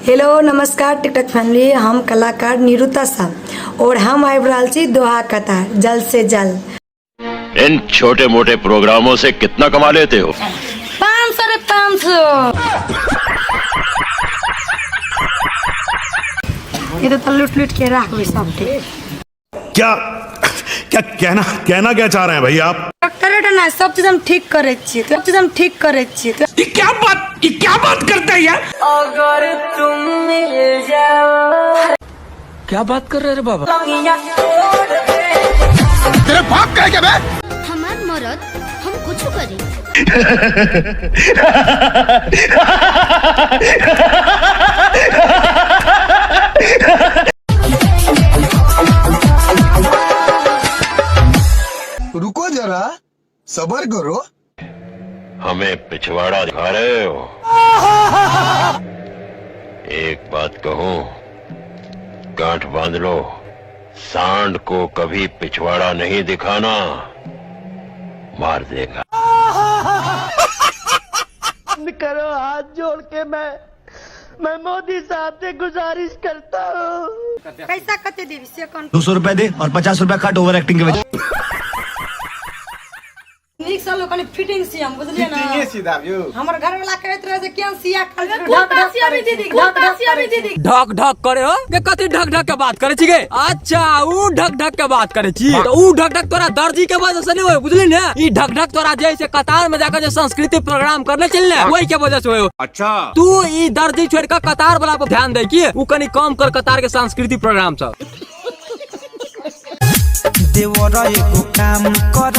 Hello नमस्कार टिकटक family, हम कलाकार निरुता शाह और हम आबि रहल छी दोहा कतार जल्द से जल्द। इन छोटे मोटे प्रोग्रामों से कितना कमा लेते हो? 500 रे 500। ये तो लूट लूट के राखबै सबके। क्या क्या कहना कहना क्या चाह रहे हैं भाई आप? डॉक्टर ना सब चीज हम ठीक करै छियै, सब चीज हम ठीक करै छियै। ये क्या बात, ये क्या बात करता है यार? क्या बात कर रहे रे बाबा? तेरे बाप का है क्या बे? हमार मरद हम कुछ करी। रुको जरा, सबर करो। हमें पिछवाड़ा दिखा रहे हो? एक बात कहूं, गांठ बांध लो, सांड को कभी पिछवाड़ा नहीं दिखाना, मार देगा। करो हाथ जोड़ के, मैं मोदी साहब से गुजारिश करता हूँ। पैसा कते देबी से कौन? 200 रुपए दे और 50 रुपए कट ओवर एक्टिंग के वजह। नीक से लोग कनी फिटिंग सियम, बुझलियै ना? हमर घर वाला कहैत रहे जे केहन सिया खाली ढक ढक करै छै, ढक ढक करै छै। ढक ढक करे हो के कथी ढक ढक के बात करे छी गे? अच्छा, ऊ ढक ढक के बात करे छी तो ऊ ढक ढक तोरा दर्जी के वजह से नहीं होय, बुझली ने? ई ढक ढक तोरा जैसे कतार में जाकर जे संस्कृति प्रोग्राम करने चल ने, वही के वजह से होय। अच्छा, तू ई दर्जी छोड़ के कतार वाला पर ध्यान दे की ऊ कनी कम कर कतार के संस्कृति प्रोग्राम सब। देवर एगो काम कर,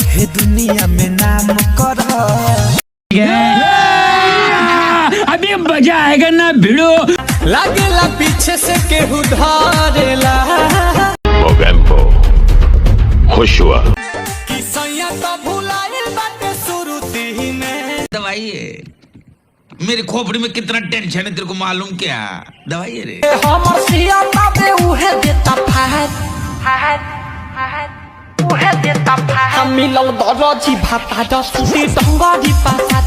हे दुनिया में नाम कर। अभी मजा आएगा ना भिड़ो। लागेला पीछे से केहू धारेला। मोगैम्बो खुश हुआ। दवाई है, मेरी खोपड़ी में कितना टेंशन है तेरे को मालूम क्या? दवाई है रे। हमर सियाता बे उहे देता फार, उहे देता फार। हम मिलल दरजी भाता दसुती डंगरी पासात।